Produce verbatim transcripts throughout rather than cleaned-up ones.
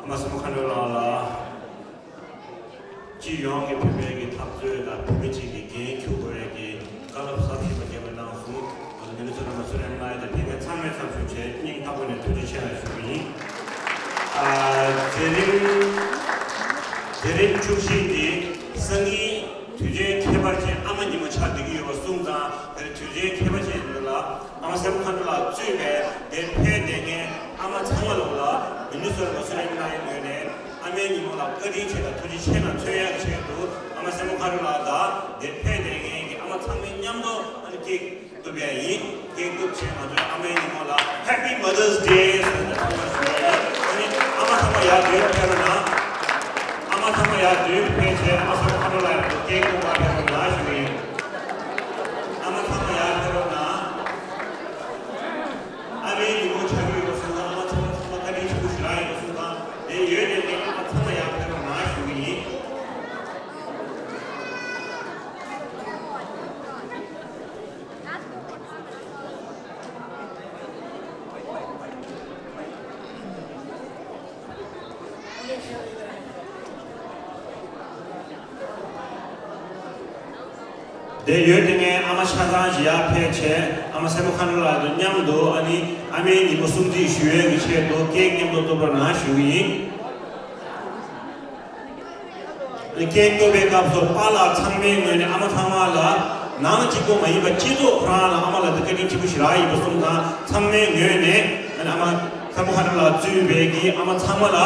ཨ་མ་སྲས་མོ་མཁའ་འགྲོ་ལགས་ལ། སྤྱི་ཡོངས་ཀྱི་བོད་པའི་གི་འཐབ་རྩོད་དང་བོད་མི་གཅིག་གི་འགན་འཁྱེར་དགོས་རེད་ཀྱི་བཀའ་སློབ་ཟབ་ཞིབ་པ་རྒྱབ་པ་གནང་སོང་། ང་ཚོ་མི་ནི་སོ་ཊ་མ་སུ་རན་ལ་དང་དེ་གའི་ཚང་མའི་ཚབ་ཞུས་བྱས་སྙིང་ཐག་པ་ནས་ཐུགས་རྗེ་ཆེ་ཞུ་གི་ཡིན། ཨ། མཛད་རིམ་མཛད་རིམ་བཅུ་བཞི་འདི་སང་ཉིན་དུས་ཆེན་ཁྱད་པར་ཅན་ཨ་མ་ཉིན་མོ་ཆགས་བསྡད་ཀྱི་ཡོད་པ་སོང་ཙང་དེར་དུས་ཆེན་ཁྱད་པར་ཅན་འདི་ལ། ཨ་མ་སྲས་མོ་མཁའ་འགྲོ་ལགས་གཙོས་པའི་དེར་ཕེབས་བསྡད་མཁན་ཨ་མ་ཚང་མ་ལོ་ལ་མི་ནི་སོ་ཊ་མ་སུ་རན་ལ་ཡི་ངོས་ནས་ཨ་མའི་ཉིན་མོ་ལ་བཀའ་དྲིན་ཆེ་དང་ཐུགས་རྗེ་ཆེ་གནང་མཚོན་ཡག་ཆེད་དུ་ཨ་མ་སྲས་མོ་མཁའ་འགྲོ་ལགས་དང་དེར་ཕེབས་བསྡད་མཁན་གྱི་ཨ་མ་ཚང་མའི་མཉམ་དུ་ཨ་ནི་ཀེག་གཏུབ་ཡག་ཡིན། ཀེག་གཏུབ་བྱས་ང་ཚོའི་ཨ་མའི་ཉིན་མོ་ལ་Happy Mother's Day ཟེར་ནས་ཚང་མ་ཞུ་ཡག་ཡིན། ཨ་ནི་ཨ་མ་ཚང་མ་ཡར་མདུན་ཕེབས་རོགས་གནང་། ཨ་མ་ཚང་མ་ཡར་མདུན་ཕེབས་བྱས་ཨ་མ་སྲས་མོ་མཁའ་འགྲོ་ལགས་ཡར་ཀེག་གཏུབ་པར་ཕེབས་རོགས་གནང་ཞུ་གི་ཡིན། ཨ་མ་ཚང་མ་ཡར་ཕེབས་རོགས་གནང་། ཨ་མའི་ཉིན་མོ་ཆགས་ཀྱི་ཡོད་པ་སོང་ཙང་ཨ་མ་ཚང་མ་ཚང་མ་བཀའ་དྲིན་ཆེན་པོ་ཞེ་དྲག་ཡོད་པ་སོང་ཙང་དེ་ཡོད་ནས་ནི་ཨ་མ་ཚང་མ་ཡར་ཕེབས་རོགས་གནང་ཞུ་གི་ཡིན། དེ་ཡོད་དེ་ངས་ཨ་མ་ཆ་ཚང་ཞིག་ཡར་ཕེབས་བྱས་ཨ་མ་སྲས་མོ་མཁའ་འགྲོ་ལགས་དང་མཉམ་དུ་ཨ་ནི་ཨ་མའི་ཉིན་མོ་སྲུང་བརྩི་ཞུ་ཡས་ཀྱི་ཆེད་དུ་ཀེག་མཉམ་དུ་གཏུབ་རོགས་གནང་ཞུ་གི་ཡིན། ཀེག་གཏུབ་པའི་སྐབས་སུ་པཱ་ལགས་ཚང་མའི་ངོས་ནས་ཨ་མ་ཚང་མ་ལ་ནང་གཅིག་པོ་མ་ཡིན་པ་སྤྱི་ཚོགས་ཁོ་རང་ལ་ཨ་མ་ལགས་འདི་བཀའ་དྲིན་ཆེན་པོ་ཞེ་དྲག་ཡིན་པ་སོང་ཙང་ཚང་མའི་ངོས་ནས་ཨ་མ་སྲས་མོ་མཁའ་འགྲོ་ལགས་གཙོས་པའི་གི་ཨ་མ་ཚང་མ་ལ་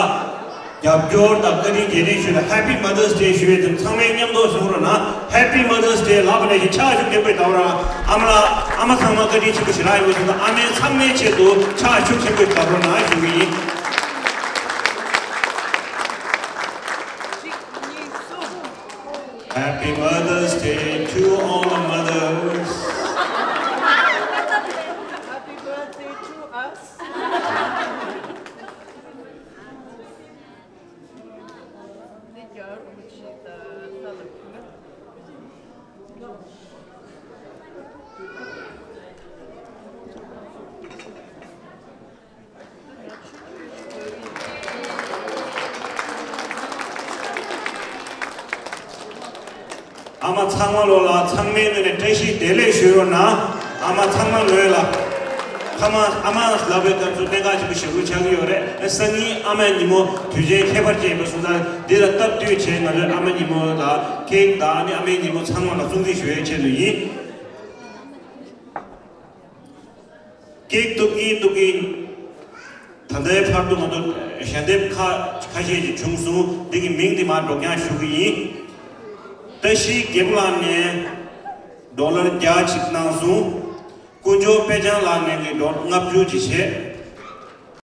རྒྱབ་སྐྱོར་དང་བཀའ་དྲིན་རྗེས་དྲན་ཞུ་ལ་Happy Mother's Day ཞུ་བའི་དེ་ཚང་མས་མཉམ་དུ་གསུང་རོགས་གནང་། Happy Mother's Day ལབ་པ་ནས་ཕྱག་ཤུགས་ཆེན་པོས་བརྡབ་རོགས་གནང་། ཨ་མ་ལགས་ཨ་མ་ཚང་མ་བཀའ་དྲིན་ཆེན་པོ་ཞེ་དྲག་ཡིན་པ་སོང་ཙང་ཨ་མའི་ཚང་མའི་ཆེད་དུ་ཕྱག་ཤུགས་ཆེན་པོས་བརྡབ་རོགས་གནང་ཞུ་གི་ཡིན། Happy Mother's Day to all the mothers. Happy birthday to us. ཨ་མ་ཚང་མ་ལོ་ལ་ཚང་མའི་ངོས་ནས་བཀྲ་ཤིས་བདེ་ལེགས་ཞུ་རོགས་གནང་། ཨ་མ་ཚང་མ་ལོས་ལ། ཨ་མ་ཨ་མ་ལབ་པའི་སྐབས་སུ་གནད་འགག་ཆེན་པོ་ཞེ་པོ་ཆགས་ཀྱི་ཡོད་རེད། སང་ཉིན་ཨ་མའི་ཉིན་མོ་དུས་ཆེན་ཁྱད་པར་ཅན་ཡིན་པ་སོང་ཙང་འདི་ལ་སྟབས་བསྟུན་བྱས་ང་ཚོའི་ཨ་མ་ཉིན་མོ་ལ་ཀེག་དང་ཨ་ནི་ཨ་མའི་ཉིན་མོ་ཚང་མ་ལ་སྲུང་བརྩི་ཞུ་ཡའི་ཆེད་དུ་ཡིན། ཀེག་གཏུབ་ཀྱིན་གཏུབ་ཀྱིན། ད་ལྟའི་བར་དུ་ང་ཚོ་ཞལ་འདེབས་ཁ་ཁ་ཤས་ཅིག་བྱུང་སོང་། འདི་གི་མིང་འདི་མར་སྒྲོག་སྦྱང་ཞུ་གི་ཡིན། བཀྲ་ཤིས་རྒྱལ་པོ་ལགས་ནས་ཌོ་ལར་བརྒྱ་ཅིག་གནང་སོང་། དཀོན་མཆོག་དཔལ་འབྱོར་ལགས་ནས་ཀྱི་ཌོ་ལར་ལྔ་བཅུ་ཅིག་བྱས།